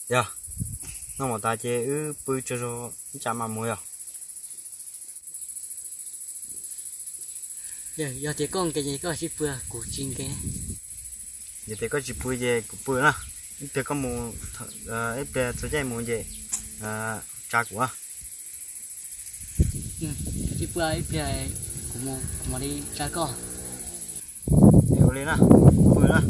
Yog, noj mov tas ces wb pw tsaug zog ib tsam mam mus yog. Yog tias koj nkees ces koj tsis pw, kuv tsis nkees. Yog tias koj tsis pw ces kuv pw na. Ib pliag koj mus, ib pliag txog caij mus ces tsa kuv. Tsis pw, ib pliag kuv mus, kuv mam li tsa koj. Ua li na, pw na.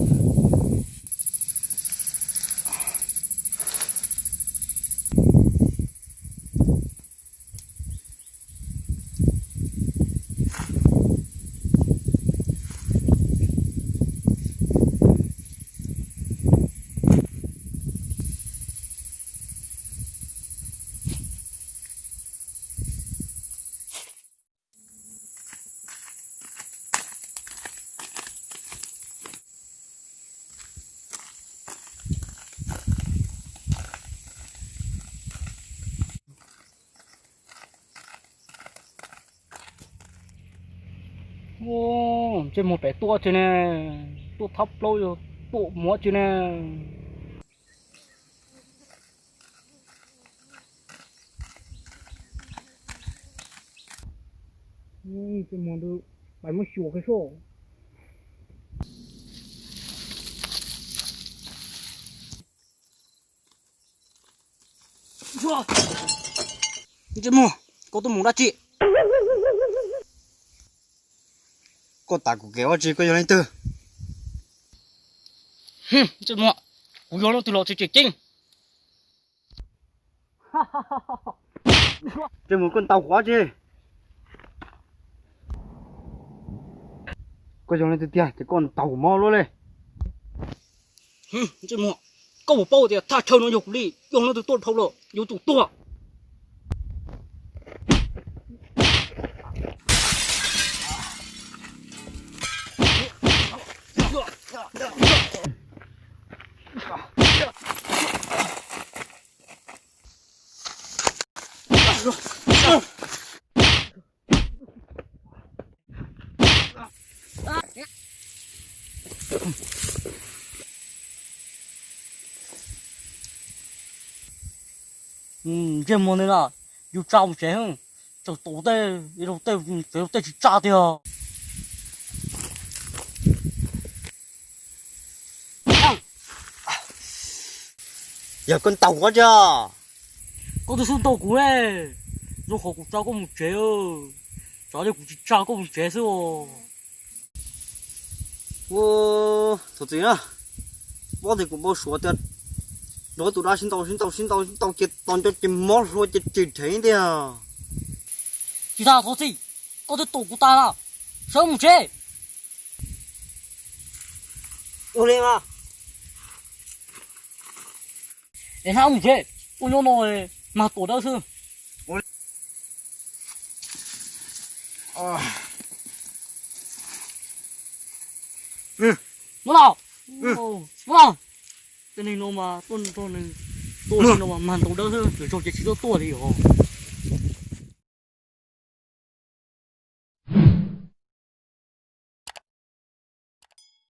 Ntsej muag pem tuaj tsi ne, tuaj thab plaub yog tuaj muab tsi ne. Ntsej muag ntawd pais muab xyuas kiag soj. Ntsej muag, koj tuaj mus dab tsi? Koj tas kuv kev ua tsi, koj yog leej twg? Ntsej muag, kuv yog leej twg los tsis tseem ceeb. Ntsej muag, koj ntaus kuv ua tsi? Koj yog leej twg tiag ces koj ntaus kuv mob luaj li. Ntsej muag, koj puas paub tias thaj chaw no yog kuv li, yog leej twg tuaj dhau los yuav tsum tuag. Ntsej muag ntawd na, yus tsa mus tsev, tseem tus tej, tej tsis tsa tiag. Yog koj ntaus kuv tsi? Koj twb xub ntaus kuv ne, zoo qhov kuv tsa koj mus tsev, tsam ib pliag kuv tsis tsa koj mus tsev xwb os. Thov txim na, paub tias kuv npau suav tias nrog tus dab sib ntaus sib ntaus sib ntaus sib ntaus ces tos nco ces mob hlua ces tsis rheev tiag. Tsis tas thov txim, koj twb tus kuv tas na, sawv mus tsev. Ua li mas. Es hnab mus tsev, ua nyob no mag tuam dawb xwb. Muab los, muab los. Tej neeg no mas tuaj nrog nws tuaj li no mas mag ntau dawb xwb, lwm zaug ces tsis tuaj tuaj li os.